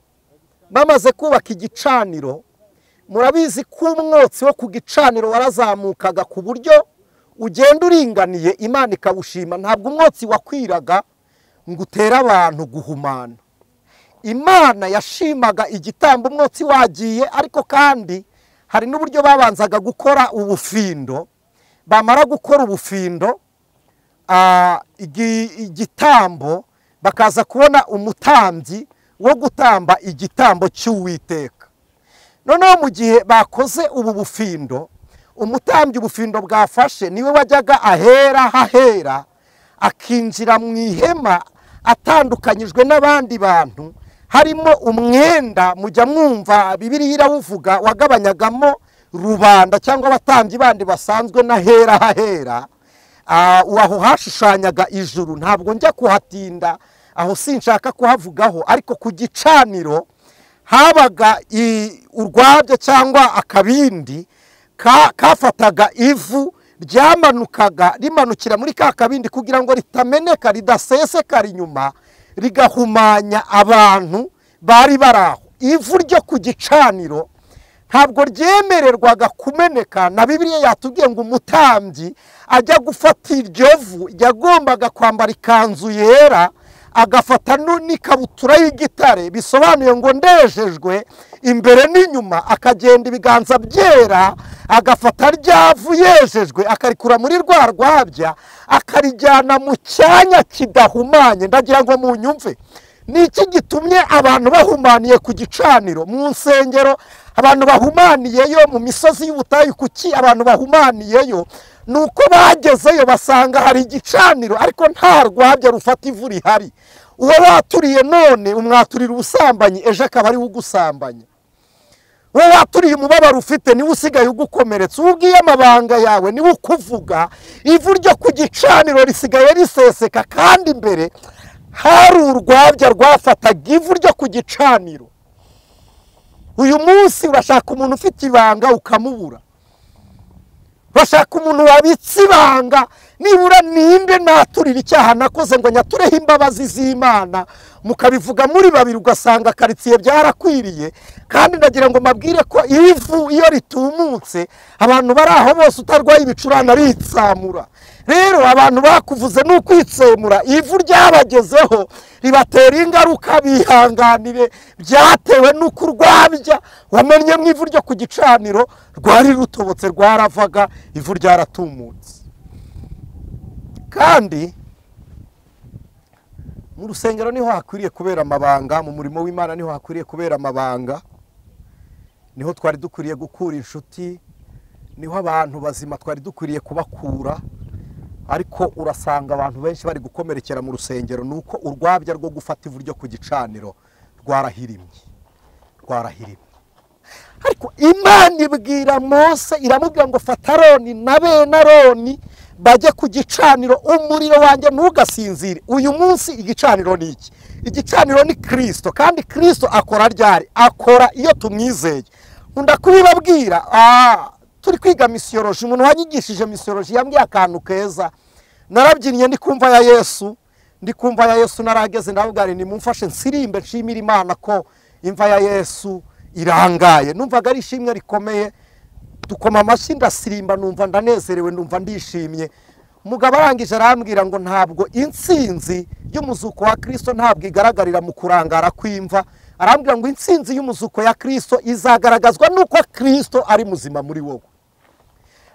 Speaker 1: bamaze kubaka igicaniro, murabizi ko umwotsi wo ku gicaniro warazamukaga ku buryo ugenda uringaniye, Imana ikawushima. Ntabwo umwotsi wakwiraga ngo utere abantu guhumana. Imana yashimaga igitambo umwotsi wagiye, ariko kandi hari n'uburyo babanzaga gukora ubufindo. Bamara gukora ubufindo igitambo, bakaza kubona umutambyi wo gutamba igitambo cy'Uwiteka. Noneho mu gihe bakoze ubu bufindo, umutambyi ubufindo bwafashe niwe wajyaga ahera hahera, akinjira mu ihema atandukanyijwe n'abandi bantu. Harimo umwenda mujya mwumva Bibiliya irawuvuga, wagabanyagamo rubanda cyangwa abatambyi bandi basanzwe n'ahera hahera. Aho hashushanyaga ijuru, ntabwo njya kuhatinda, aho sinshaka kuhavugaho, ariko ku gicaniro habaga urwabyo cyangwa akabindi kafataga ivu ryamanukaga rimanukira muri ka kabindi kugira ngo ritameneka, ridasesekara inyuma, rigahumanya abantu bari baraho. Ivu ryo ku gicaniro ntabwo ryemererwaga kumeneka, na Bibiliya yatubwiye ngo umutambyi ajya gufata iryo vu yagombaga kwambara ikanzu yera, agafata n'ikabutura y'igitare, bisobanuye ngo ndejejwe imbere n'inyuma, akagenda ibiganza byera, agafata ryavu yejejwe akarikura muri rwa rwabya akarijyana mu cyanya kidahumanye. Ndagira ngo munyumve, ni iki gitumye abantu bahumaniye ku gicaniro mu nsengero, abantu bahumaniyeyo mu misozi y'ubutayu? Kuki abantu bahumaniyeyo? Nuko bagezeyo basanga hari igicaniro ariko nta rwabya rufata ivu rihari. Uwo waturiye none umwaturira ubusambanyi, ejo akaba ari ugusambanya. Uwo waturiye umubabaro ufite niwe usigaye ugukomeretsa, uwo ubwiye amabanga yawe niwe ukuvuga. Ivu ryo ku gicaniro risigaye riseseka, kandi imbere hari urwabya rwafataga ivu ryo ku gicaniro. Uyu munsi urashaka umuntu ufite ibanga ukamubura, bashaka umuntu wabitse ibanga, nibura ninde naturira icyaha nakoze ngo nyatureho imbabazi z'Imana, mukabivuga muri babiri ugasanga karitsiye byarakwiriye. Kandi ndagira ngo mabwire ko ivu iyo ritumutse abantu bari aho bose utarwaye ibicurane aritsamura. Rero abantu bakuvuze n'ukwitsemura, ivu ryabagezeho ribatera ingaruka, bihanganire, byatewe n'uko urwabya wamennye mu ivu ryo ku gicaniro rwari rutobotse, rwaravaga, ivu ryaratumutse. Kandi mu rusengero niho hakwiriye kubera amabanga, mu murimo w'Imana niho hakwiriye kubera amabanga, niho twari dukwiriye gukura inshuti, niho abantu bazima twari dukwiriye kubakura. Ariko urasanga abantu benshi bari gukomerekera mu rusengero nuko urwabya rwo gufata ivu ryo ku gicaniro rwarahirimye, rwarahirimye. Ariko Imana ibwira Mose, iramubwira ngo fata Aroni na bene Aroni bajye ku gicaniro, umuriro wanjye ntugasinzire. Uyu munsi igicaniro ni iki? Igicaniro ni Kristo, kandi Kristo akora ryari? Akora iyo tumwizeye. Nkunda kubibabwira, turi kwiga misiyoloji, umuntu wanyigishije misiyoloji yambwiye akantu keza. Narabyinnye ndi kumva ya Yesu, ndi kumva ya Yesu, narageze ndavuga nti nimumfashe nsirimbe nshimira Imana ko imva ya Yesu irangaye. Numvaga ari ishimwe rikomeye, dukoma amashyi ndasirimba, numva ndanezerewe, numva ndishimye. Umugabo arangije arambwira ngo ntabwo intsinzi y'umuzuko wa Kristo ntabwo igaragarira mu kurangara kw'imva. Arambwira ngo intsinzi y'umuzuko ya Kristo izagaragazwa nuko Kristo ari muzima muri wowe.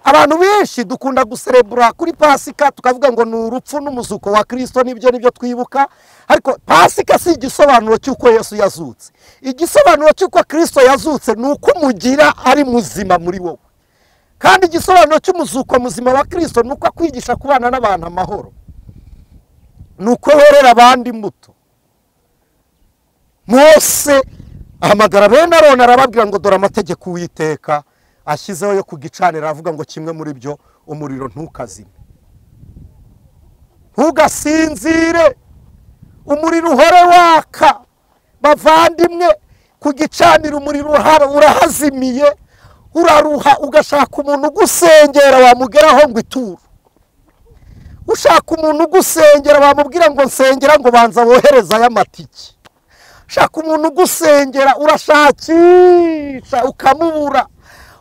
Speaker 1: Abantu benshi dukunda guserebura kuri Pasika tukavuga ngo ni urupfu n'umuzuko wa Kristo, nibyo nibyo twibuka, ariko Pasika si igisobanuro cy'uko Yesu yazutse. Igisobanuro cy'uko Kristo yazutse ni uko umugira ari muzima muri wowe. Kandi igisobanuro cy'umuzuko muzima wa Kristo ni uko akwigisha kubana n'abantu amahoro, ni uko werera abandi imbuto. Mose ahamagara bene Aroni arababwira ngo dore amategeko Uwiteka ashyizeho yo kugicanira, avuga ngo kimwe muri byo umuriro ntukazime, ntugasinzire, umuriro uhore waka. Bavandimwe, kugicanira umuriro urahazimiye, uraruha, ugashaka umuntu ugusengera wamugeraho ngo ituro, ushaka umuntu ugusengera wamubwira ngo nsengera ngo banza wohereza y'amatike, ushaka umuntu ugusengera urashakisha ukamubura.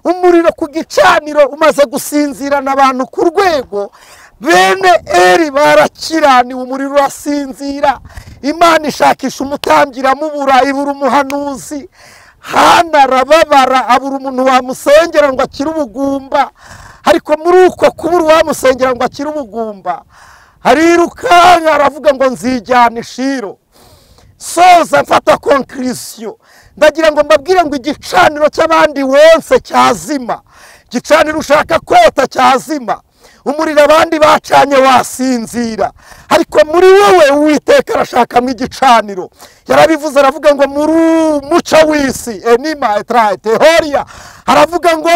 Speaker 1: Umuriro ku gicaniro umaze gusinzirana abantu ku rwego, bene Eri barakiraniwe, umuriro urasinzira. Imana ishakisha umutambyi iramubura, ibura umuhanuzi. Hana arababara, abura umuntu wamusengera ngo akire ubugumba. Ariko muri uko kubura uwamusengera ngo akire ubugumba, arirukanka aravuga ngo nzijyana Ishiro. Soza mfata conclusion, ndagira ngo mbabwire ngo igicaniro cy'abandi wonse cyazima, igicaniro ushaka kota cyazima, umuriro abandi bacanye wasinzira, ariko muri wowe Uwiteka arashakamo igicaniro. Yarabivuze aravuga ngo muri umuco w'isi enima etraite horia, aravuga ngo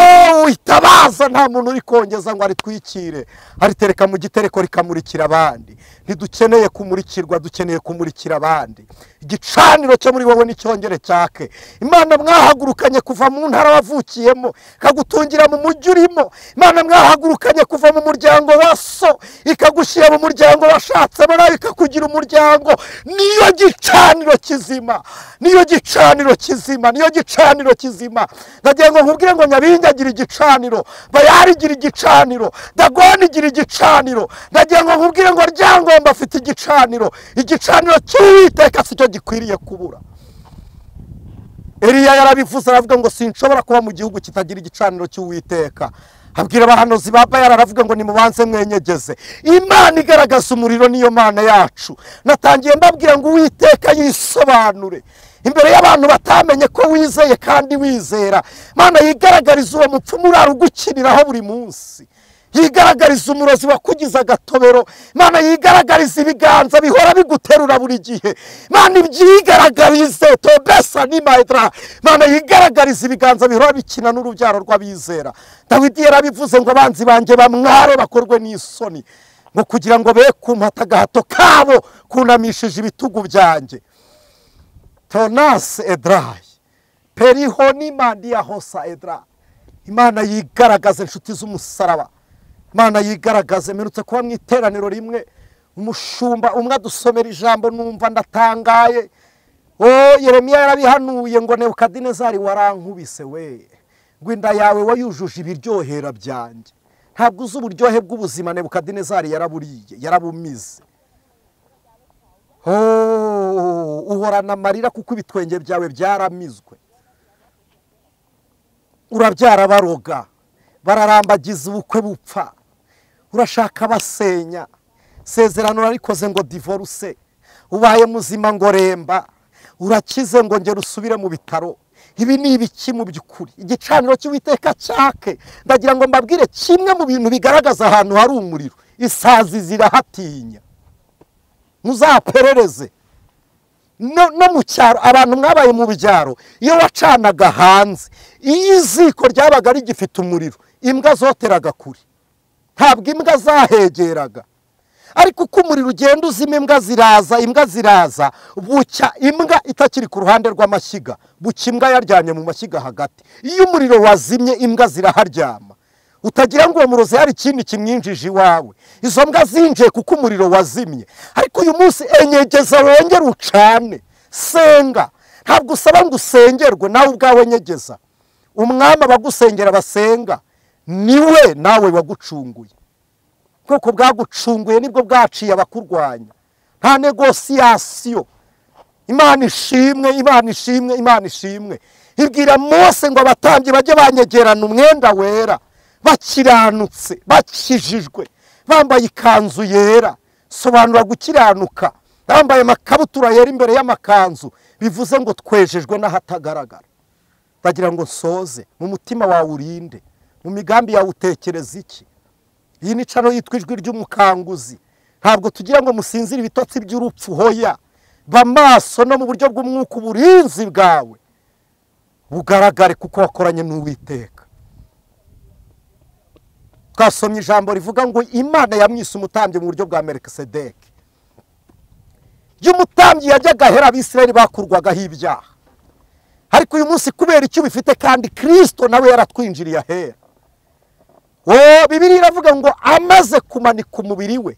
Speaker 1: itabaza nta muntu uri kongeza ngo aritwikire, aritereka mu gitereko rikamurikira abandi. Ntidukeneye kumurikirwa, dukeneye kumurikira abandi. Igicaniro cyo muri wowe nicyongere cyake. Imana mwahagurukanye kuva mu ntara wavukiyemo ikagutungira mu mujyi urimo, Imana mwahagurukanye kuva mu muryango wa so ikagushyira mu muryango washatse. yagushatsemo nawe ikakugira umuryango. Niyo gicaniro kizima, niyo gicaniro kizima, niyo gicaniro kizima. Ndagira ngo nkubwire ngo Nyabingi agira igicaniro, Bayari igira igicaniro, Dagoni igira igicaniro. Ndagira ngo nkubwire ngo Ryangombe afite igicaniro. Igicaniro cy'Uwiteka si cyo gikwiriye kubura. Eliya yarabivuze aravuga ngo sinshobora kuba mu gihugu kitagira igicaniro cy'Uwiteka. Abwira abahanuzi ba Bayali aravuga ngo nimubanze mwenyegeze. Imana igaragaza umuriro niyo Mana yacu. Natangiye mbabwira ngo Uwiteka yisobanure imbere y'abantu batamenye ko wizeye kandi wizera. Mana yigaragariza uwo mupfumu urara ugukiniraho buri munsi, yigaragariza umurozi wakugize agatobero. Mana yigaragariza ibiganza bihora biguterura buri gihe. Mana ibyigaragarize tobesa ni maedra. Mana yigaragariza ibiganza bihora bikina n'urubyaro rw'abizera. Dawidi yarabivuze ngo abanzi banjye bamware bakorwe n'isoni, ngo kugira ngo be kumpata agahato kabo kunamishije ibitugu byanjye. Tonas edrai perihoni mandia hosa edra. Imana yigaragaza inshuti z'umusaraba. Imana yigaragaze. Mperutse kuba mu iteraniro rimwe, umushumba umwe adusomera ijambo numva ndatangaye. Oh, Yeremiya yarabihanuye ngo Nebukadinezari warankubise we, ngo inda yawe wayujuje ibiryohera byanjye. Ntabwo uzi uburyohe bw'ubuzima Nebukadinezari yaraburiye, yarabumize. Oh, uhorana amarira kuko ibitwenge byawe byaramizwe. Urabyara baroga, bararambagiza ubukwe bupfa, urashaka basenya. Sezerano narikoze ngo divorce, ubaye muzima ngo remba, urakize ngo ngera usubire mu bitaro. Ibi ni ibiki mu by'ukuri? Igicaniro cy'Uwiteka cyake. Ndagira ngo mbabwire kimwe mu bintu bigaragaza ahantu hari umuriro, isazi zirahatinya. Muzaperereze no mu cyaro, abantu mwabaye mu byaro, iyo wacanaga hanze, iyo iziko ryabaga rigifite umuriro, imbwa zoteraga kure, ntabwo imbwa zahegeraga. Ariko uko umuriro ugenda uzima, imbwa ziraza, imbwa ziraza, bucya imbwa itakiri ku ruhande rw'amashyiga, bucya imbwa yaryamye mu mashyiga hagati. Iyo umuriro wazimye imbwa ziraharyama. Utagira ngo uwo murozi hari ikindi kimwinjije iwawe. Izo mbwa zinjiye kuko umuriro wazimye. Ariko uyu munsi enyegeza wongere ucane, senga. Ntabwo usaba ngo usengerwe, nawe ubwawe enyegeza. Umwami abagusengera basenga niwe nawe wagucunguye. Kuko bwagucunguye nibwo bwaciye abakurwanya. Nta negosiyasiyo. Imana ishimwe, Imana ishimwe, Imana ishimwe. Ibwira Mose ngo abatambyi bajye banyegerana umwenda wera, bakiranutse, bakijijwe, bambaye ikanzu yera. Sobanura gukiranuka. Bambaye amakabutura yera imbere y'amakanzu, bivuze ngo twejejwe n'ahatagaragara. Bagira ngo nsoze, mu mutima wawe urinde, mu migambi yawe utekereza iki? Iyi ni cano yitwa Ijwi ry'Umukanguzi. Ntabwo tugira ngo musinzire ibitotsi by'urupfu, hoya. Ba maso no mu buryo bw'umwuka, uburinzi bwawe bugaragare kuko wakoranye n'Uwiteka. Twasomye ijambo rivuga ngo Imana yamwise umutambyi mu buryo bwa Melkisedeki. Iyo umutambyi yajyaga ahera, Abisirayeli bakurwagaho ibyaha. Ariko uyu munsi kubera icyo bifite, kandi Kristo nawe yaratwinjiriye ahera. Oh, Bibiliya iravuga ngo amaze kumanika umubiri we,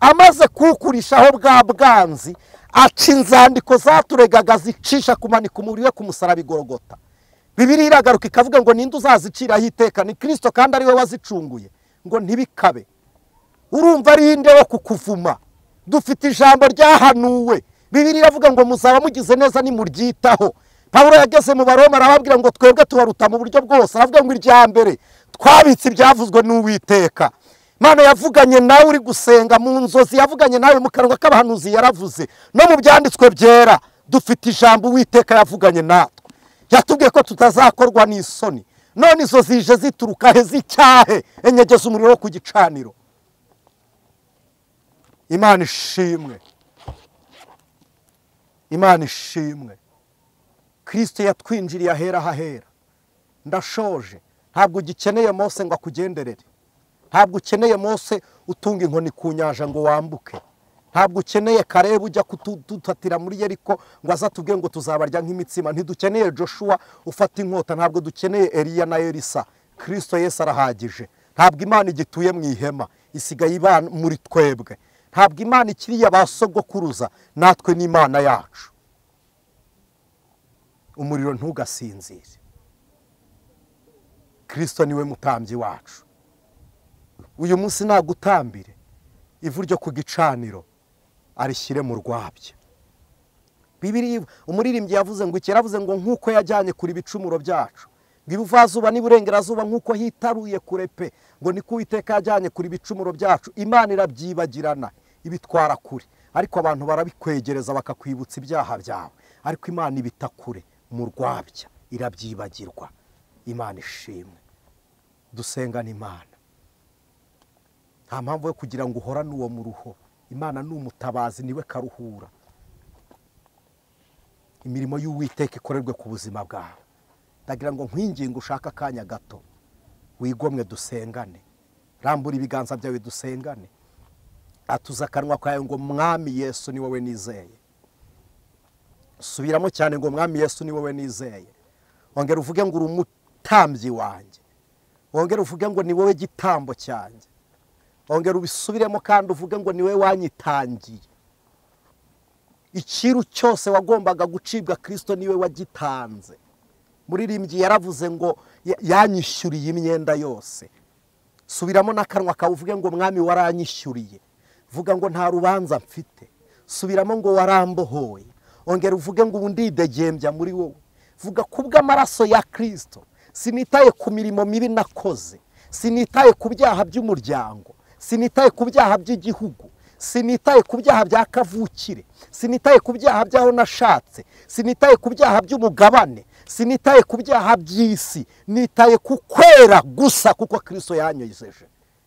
Speaker 1: amaze kuwukurishaho bwa bwanzi, aca inzandiko zaturegaga zicisha kumanika umubiri we ku musaraba i Golgota. Bibiliya iragaruka ikavuga ngo ninde uzaziciraho iteka? Ni Kristo, kandi ari we wazicunguye. Ngo ntibikabe. Urumva ari inde wo kukuvuma? Dufite ijambo ryahanuwe. Bibiliya iravuga ngo muzaba mugize neza nimuryitaho. Pawulo yageze mu Baroma arababwira ngo twebwe tubaruta mu buryo bwose. Aravuga ngo irya mbere twabitse ibyavuzwe n'Uwiteka. Imana yavuganye nawe uri gusenga mu nzozi, yavuganye nawe mu kanwa k'abahanuzi yaravuze, no mu byanditswe byera dufite ijambo Uwiteka yavuganye natwe. Yatubwiye ko tutazakorwa n'isoni. None izo zije zituruka he? Zicyahe? Enyegeza umuriro wo ku gicaniro. Imana ishimwe, Imana ishimwe. Kristo yatwinjiriye ahera hahera. Ndashoje. Ntabwo ugikeneye Mose ngo akugenderere. Ntabwo ukeneye Mose utunga inkoni ku nyanja ngo wambuke. Ntabwo ukeneye Kalebu ujya kututatira muri Yeriko ngo azatubwe ngo tuzabarya nk'imitsima. Ntidukeneye Joshua ufata inkota. Ntabwo dukeneye Eliya na Elisa. Kristo Yesu arahagije. Ntabwo Imana igituye mu ihema, isigaye iba muri twebwe. Ntabwo Imana ikiri iya ba sogokuruza, natwe ni Imana yacu. Umuriro ntugasinzire. Kristo niwe mutambyi wacu. Uyu munsi nagutambire ivu ryo ku gicaniro arishyire mu rwabya. Bibiri umuririmbyi yavuze ngo iki? Yaravuze ngo nkuko yajyanye kure ibicumuro byacu, ngo ibuvazuba n'iburengerazuba nkuko hitaruye kure pe, ngo niko Uwiteka yajyanye kure ibicumuro byacu. Imana irabyibagirana ibitwara kure, ariko abantu barabikwegereza bakakwibutsa ibyaha byawe, ariko Imana ibita kure mu rwabya, irabyibagirwa. Imana ishimwe. Dusengane Imana. Nta mpamvu yo kugira ngo uhorane uwo muruho. Imana ni umutabazi, niwe karuhura. Imirimo y'Uwiteka ikorerwe ku buzima bwawe. Ndagira ngo nkwinginge ushaka akanya gato wigomwe dusengane. Rambura ibiganza byawe dusengane. Atuza akanwa kawe ngo Mwami Yesu ni wowe nizeye. Subiramo cyane ngo Mwami Yesu ni wowe nizeye. Ongera uvuge ngo uri umutambyi wanjye. Ongera uvuge ngo ni wowe gitambo cyanjye. Ongera ubisubiremo kandi uvuge ngo ni wowe wanyitangiye. Ikiru cyose wagombaga gucibwa Kristo niwe wagitanze. Muririmbyi yaravuze ngo yanyishyuriye imyenda yose. Subiramo n'akanwa kawe uvuge ngo Mwami waranyishyuriye. Vuga ngo nta rubanza mfite. Subiramo ngo warambohoye. Ongera uvuge ngo ubu ndidegembya muri wowe. Vuga kubw'amaraso ya Kristo. Sinitaye ku mirimo mibi nakoze, sinitaye ku byaha by'umuryango, sinitaye ku byaha by'igihugu, sinitaye ku byaha bya kavukire, sinitaye ku byaha by'aho nashatse, sinitaye ku byaha by'umugabane, sinitaye ku byaha by'isi, nitaye ku kwera gusa kuko Kristo yanyozeje.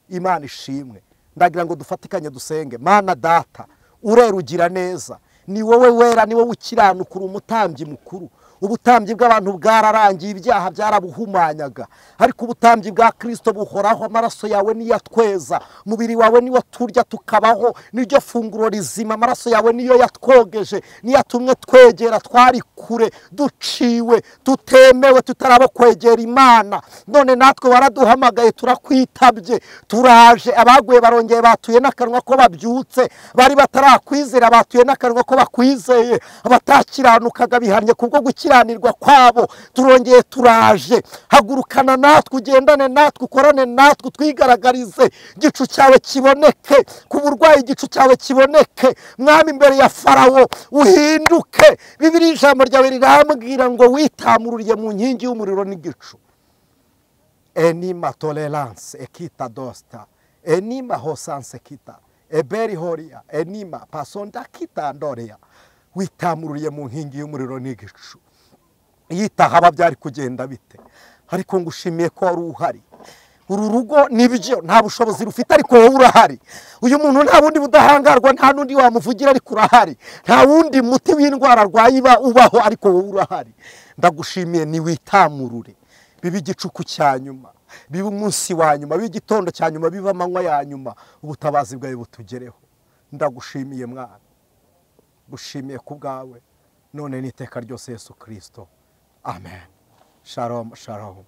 Speaker 1: Imana ishimwe. Ndagira ngo dufatikanye dusenge. Mana Data, urera ugira neza, ni wowe wera, ni wowe ukiranuka, uri umutambyi mukuru. Ubutambyi bw'abantu bwararangiye, ibyaha byarabuhumanyaga, ariko ubutambyi bwa Kristo buhoraho. Amaraso yawe niyo atweza, umubiri wawe niwo turya tukabaho, niryo funguro rizima. Amaraso yawe niyo yatwogeje, niyo atumwe twegera twari kure, duciwe, tutemewe, tutarabo kwegera Imana. None natwe waraduhamagaye, turakwitabye, turaje. Abaguye barongeye batuye n'akanwa ko babyutse, bari batarakwizera batuye n'akanwa ko bakwizeye, abatakiranukaga bihannye kubwo gukiranirwa kwabo, turongeye turaje. Hagurukana natwe, ugendane natwe, ukorane natwe, twigaragarize. Igicu cyawe kiboneke ku burwayi, igicu cyawe kiboneke Mwami imbere ya Farawo, uhinduke. Bibiri ijambo ryawe rirambwira ngo witamururiye mu nkingi y'umuriro n'igicu. Enima tolerance ekita dosta, enima hosanse kita, eberi horia, enima pasonda kita ndoria. Witamururiye mu nkingi y'umuriro n'igicu. Yitahaba byari kugenda bite? Ariko ngushimiye ko wari uhari. Uru rugo nibyo nta bushobozi rufite, ariko wowe urahari. Uyu muntu nta bundi budahangarwa, nta nundi wamuvugira, ariko urahari. Nta wundi muti w'indwara arwaye ubaho, ariko wowe urahari. Ndagushimiye, ni witamurure. Bibe igicuku cya nyuma, bibe umunsi wa nyuma, bibe igitondo cya nyuma, bibe amanywa ya nyuma, ubutabazi bwawe butugereho. Ndagushimiye Mwana, gushimiye ku bwawe none n'iteka ryose Yesu Kristo. Amen. Shalom, shalom.